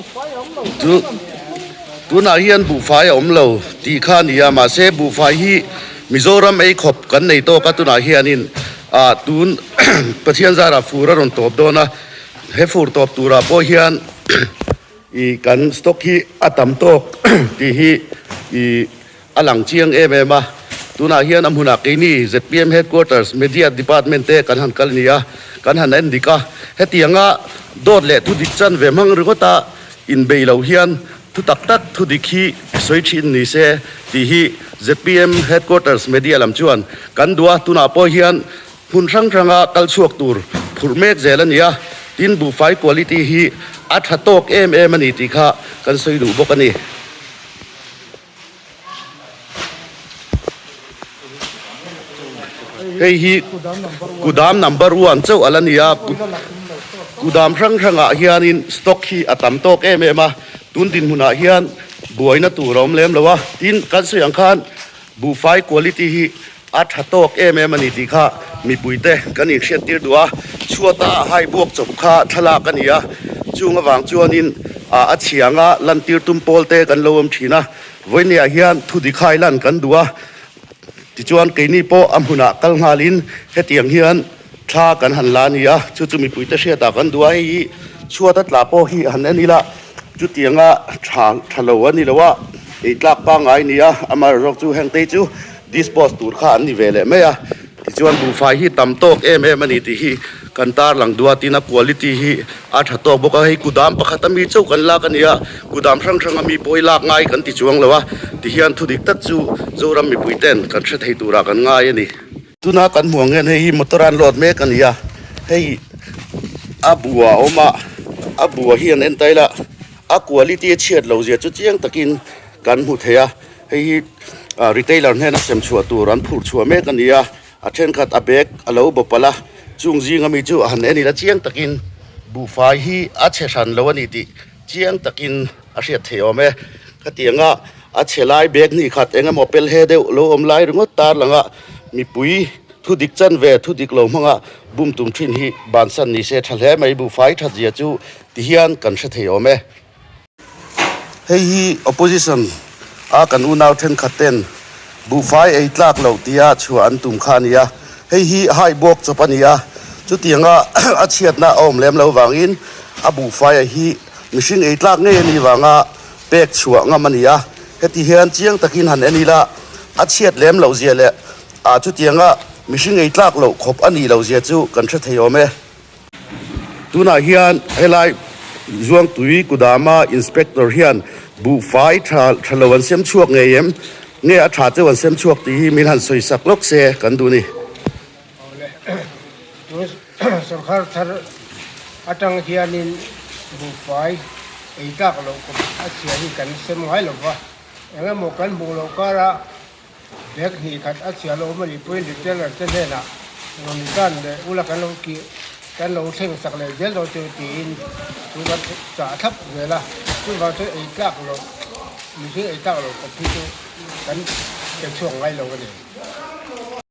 Chu tunah hian buhfai a awm lo tih kha a ni a, mahse buhfai hi Mizoram ei khawp kan nei tawk a tunah hianin ah tun Pathian zarah fur a rawn tawp dawn a, he fur tawp turah pawh hian ih kan stock hi a tam tawk tih hi ih a lang chiang em em a, tunah hian a hmunah keini zpm headquarters media department te kan han kal ni a, kan han en dik a, hetianga dawt leh thu dik chan ve hmang ringawta inbei lo hian thu tak tak thu dik hi sawi thin ni se tih hi zpm headquarters media lam chuan kan duh a, tunah pawh hian hmun hrang hranga kal chhuak tur phurh mek zel a ni a, tin buhfai quality hi a tha tawk em em a ni tih kha kan sawi duh bawk a ni. Hei hi kudam number one chauh a la ni a, kudam hrang hrangah hianin stock hi a tam tawk em em a, tun dinhmunah hian buaina tur a awm lem lo a, tin kan sawi ang khan buhfai quality hi a tha tawk em em a ni tih kha mipuite kan inhriat tir duh a, chhuata a hai buak chawp kha thlalak a ni a, chung avang chuanin ah a chhia anga lantir tum pawl te kan lo awm thin a, vawinia hian thu dikhai lan kan duh a, tichuan keini pawh a hmunah kal nghalin hetiang hian thla kan han la a ni a, chu chu mipuite hriatah kan duh a, hei hi chhuata tla pawh hi han en ila chutianga tha tha lo a ni lo a, eitlak pangngai a ni a, amaherawhchu chu hengte chu. Dispose tur kha an ni ve leh mai a, tichuan buhfai hi tam tawk em em a ni tih hi kan tarlang duh a, tin a quality hi a tha tawk bawk a, hei kudam pakhat ami chauh kan lak a ni a, kudam hrang hrang ami pawh hi lak ngai kan ti chuang lo a, tihian thu dik tak chu Zoram mipui ten kan hre thei turah kan ngai a ni. Tuna kan hmuh ang hian hei hi motor an load mek a ni a, hei a bua a awm a, a bua hi an en ta ila a quality a chhiat loh zia chu chiang takin kan hmu thei a. Hei hi retailer hnena sem chhuah tur an phurh chhuah mek a ni a, a thenkhat a bag a lo bawp palh a, chung zinga mi chu a han en ila chiang takin buhfai hi a chhe hran lo a ni tih chiang takin a hriat theih awm e. Khatianga a chhe lai bag hnih khat eng emaw pel he deuh lo awm lai ringawt tar langa mipui thu dik chan ve thu dik lo hmanga bum tum thin hi bansan ni se tha hle mai buhfai that zia chu tihian kan hre thei awm e. Hei hi opposition a kan unau thenkhat ten buhfai ei tlak loh tia chhuah an tum kha a ni a, hei hi hai buak chawp a ni a, chutianga a chhiatna a awm lem lo vangin a buhfai a hi mihring ei tlak ngei a nih vanga pek chhuah ngam a ni a, heti hian chiang takin han en ila a chhiat lem loh zia leh ah chutianga mihring ei tlak loh khawp a nih loh zia chu kan hre thei awm e. Tunah hian helai Zuangtui Kudama Inspector hian buhfai tha tha lo an sem chhuak ngei em? Nge a tha cheu an sem chhuak tih hi min han sawi sak lawk se kan duh ni. Awle, tun sorkar thar atang hianin buhfai ei tlak loh kawp a chhia hi kan sem ngai lo va, engemaw kan hmuh loh karah Bag hnih khat a chhia lo awm a nih pawhin retailer te hnenah rawn dan leh ula kan lo kih kan lo thleng sak leh zel dawn chu tiin thu kan chah thlap zel a, chuvang chuan ei tlak loh mihring ei tlak loh kawp hi chu kan pe chhuak ngai lo a ni.